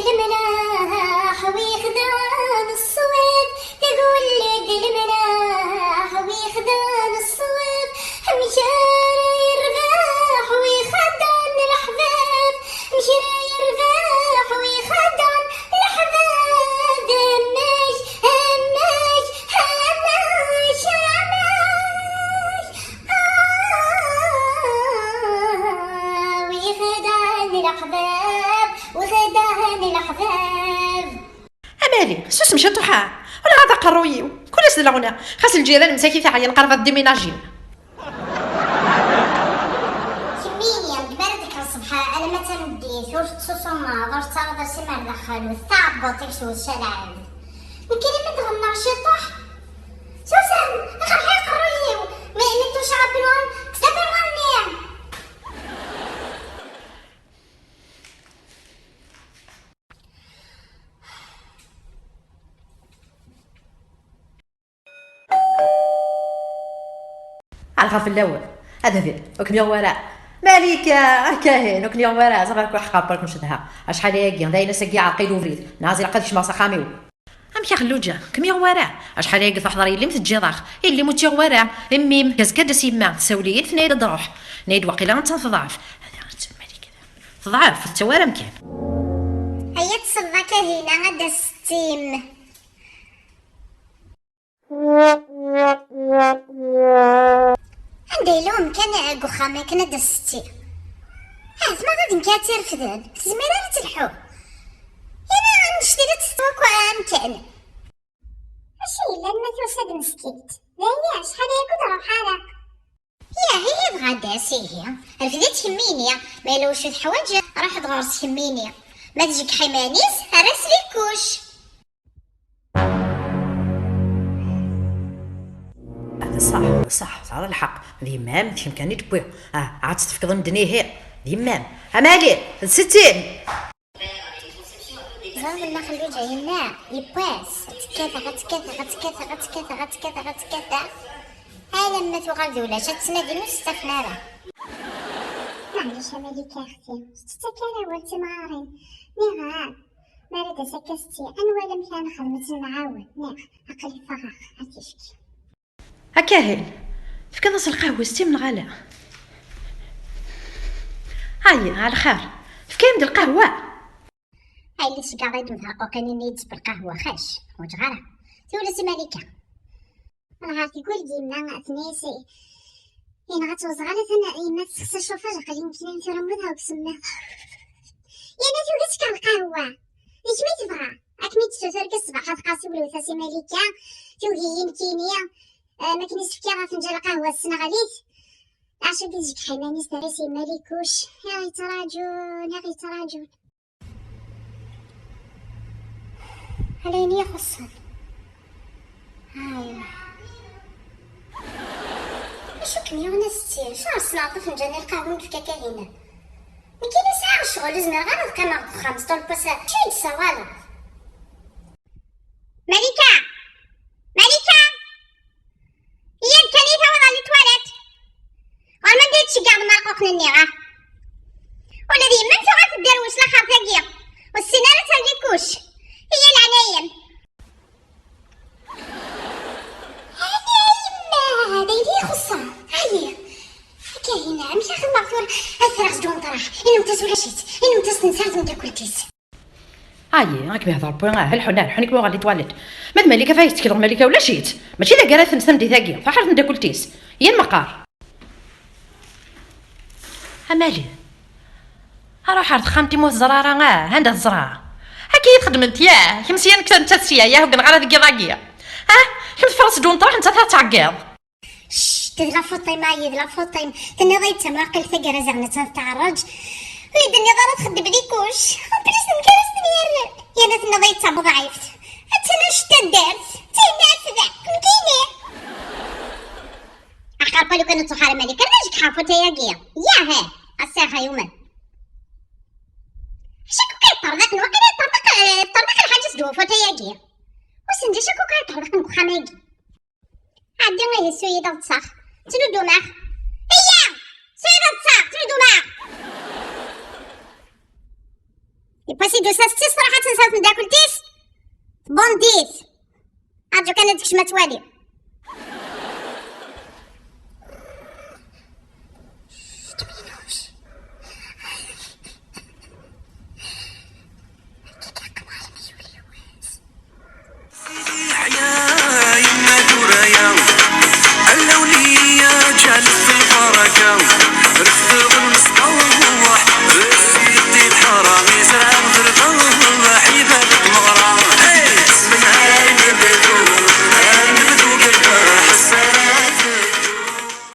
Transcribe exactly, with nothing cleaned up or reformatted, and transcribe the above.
Lemlaḥ wi xdan ṣṣwab, tagulli d lemlaḥ wi xdan ṣṣwab, amek ara yerbeḥ wi xdan leḥbab, amek ara yerbeḥ wi xdan leḥbab, amek, amek, amek, amek. Ah, wi xdan leḥbab, wi xdan leḥbab. Amali, susem ciṭuḥ, ah. Wala ɣer aqerruy-iw. Kul ass d leɣna. Xas lǧiran msakit ɛyan, qerb ad diminajin. Kemmini, deg mi ara d-tekker ṣṣbeḥ alamma d tameddit, ur tettsusumeḍ, ur tettaraḍ asima ar daxel, u tɛebbuḍt-ik s wecca lɛebd. Nekkini mi d-ɣennaɣ ciṭuḥ, susem, iqerḥ-iyi aqerruy-iw, mi, mi touche à plomb, kkes-d apalwan-nni. Ɛelxer fell-awen. Ad d-, ur kem-yuɣ wara. Malika, a Kahin, ur ken-yuɣ wara. Ẓer akk ḥeqqa, ur kem-cedhaɣ. Acḥal ayagi, d ayen ass-agi iɛreq-iyi ubrid. Neɣ ad ilaq ad kecmeɣ s axxam-iw. Amek a Xelluǧa? Ur kem-yuɣ wara? Acḥal ayagi tuḥḍer yelli-m teǧǧiḍ-aɣ. Yelli-m ur tt-yuɣ wara. Mmi-m, azekka ad d-tas yemma, tessawel-iyi-d, tenna-yi-d ad d-ruḥ. Tenna-yi-d waqila ad tt-teḍɛef. Malika. Teḍɛef, ur tettawi ara amkan. Aya tesseḍ a Kahina, ad d-tas setti-m. Anda yella umkan deg uxxam akken ad d-tas setti? Ahat ma d nekk ad tt-irefden, tezmir ara ad telḥu. Ini annect-ilat tettwaku amkan. Acu yellan ma tusa-d meskint? D aya, acḥal aya ur d-ruḥ ara. Yah, ihi dɣa d-as, ihi. Rfed-itt kemmini. Ma yella wacu teḥwaǧ, ruḥ-d ɣur-s kemmini. Ma tjeggeḥ iman-is, err-as likuc. D ṣṣeḥ, d ṣṣeḥ, tesɛiḍ lḥeqq. D yemma-m, d kemm kan i d-wwiɣ. Ah, ad tt-tefkeḍ i medden, ihi. D yemma-m. A Mali, d setti-m. Ẓriɣ belli Xelluǧa yenna, yewwas, ad tt-kkateɣ, ad tt-kkateɣ, ad tt-kkateɣ, ad tt-kkateɣ, ad tt-kkateɣ, ad tt-kkateɣ. Alamma tuɣal d ulac, ad tt-nadin ur s-ttafen ara. Maɛlic a Malika axti, ur tettak ara awal d timɣarin. Niɣ-am, mi ara d-tas akka setti, ad nwali amek ara nexdem ad tt-nɛawen. Niɣ, aql-i ffɣeɣ, ad ticki. A Kahil, tefkiḍ-as lqahwa s tim neɣ ala? Ay, ɛelxir, tefka-yam-d lqahwa? Ay, la sgaɣ i d-mderqquqin-nni yetteb lqahwa, xac, ur ǧǧeɣ ara. Tewles i Malika. Ɣer tikkelt d yemma, tenna-yas, yenɣa-tt weẓɣal, atan yemma tessexsi ccufaj, aql-i nekkini tura mmuteɣ deg usemmiḍ. Yerna tugi ad tekker lqahwa. D kemm i tebɣa. Ad kem-id-tessuter deg ṣṣbeḥ, ad tqas iwlewt-as i Malika, tugi-yi nekkini, eh, mi akken i s-fkiɣ afenǧal lqahwa tesneɣli-t. Acu i d-tjeggeḥ iman-is, terra-s i Malikuc. I ɣ-yettraǧun, i ɣ-yettraǧun. Ala ayen i ixuṣṣen. Aywa. Acu kem-yuɣen a setti? Acuɣer tesneɛḍ afenǧal n lqahwa i m-d-tefka Kahina? Nekkini sɛiɣ ccɣel, ur zmireɣ ara ad qqimeɣ deg uxxam s ṭul n wass. Acu i d-tessawaleḍ? Malika! Malika! Iyya-d kan i tawiḍ ɣer litwalat. Ɣur-m anda i d-tceggeḍ imerquqen-nni, ah? Ula d yemma-m tuɣal tedderwec laxert-agi. Ur tessin ara ad tergel kuc. Iyya leɛnaya-m. Ɛni a yemma, d ayen i ixuṣṣen. Ɛni? Akka, amek ara xedmeɣ tura? Ad ffreɣ s ddwa n ṭṭraḥ. Inimt-as ulac-itt. Inimt-as tensa d tmeddakelt-is. Ayi, ad kem-ihder Rebbi, ah, lḥun, ah, lḥun, i kem-uɣal di twallit. Ma d Malika, fa yettekleḍ Malika ulac-itt. Mačči d agar ad tens tameddit-agi, truḥ ar tmeddakelt-is. Yya-d meqqar. A Mali. Aruḥ ar texxamt-im ur teẓra ara, ah, anda teẓra. Akka i txeddmemt, yah, kemm sya, nekk nettat sya, yah, ur gneɣ ara deg yiḍ-agi. Ah, kemm teffreḍ s ddwa n ṭṭraḥ, nettat ad tɛeggiḍ. Cct, d la faute-im, ayi, d la faute-im. Tenniḍ-iyi-d tamɛuqqilt taggara ziɣ nettat tɛerreǧ. Ur yi-d-tenniḍ ara txeddem di kuc. En plus, d nekk ara s-ten-yerren. Yerna tenniḍ-iyi-d d tamuḍɛift. Attan anect taddart. D tayen ara tbeɛ. Nekkini. Axir lukan ur ttruḥ ara Malika, ad ak-ǧǧeɣ ḥafut-agi. Yah, eh, a Ssi Xayuman. Acu akka yeṭṭerḍiqen? Waqila yeṭṭerḍiq, eh, yeṭṭerḍiq lḥaǧa s ddwa ufut-agi. Wissen d acu akka yeṭṭerḍiqen deg uxxam-agi. Ɛeddi ihi, ssu-yi-d ad ṭṭseɣ. Ttnuddumeɣ. Iyya! Ssu-yi-d ad ṭṭseɣ, ttnuddumeɣ! Iwwas-d usa s tis traḥ ad tenseɣ tmeddakelt-is. Tbundit. Arǧu kan ad tekcem ad twali.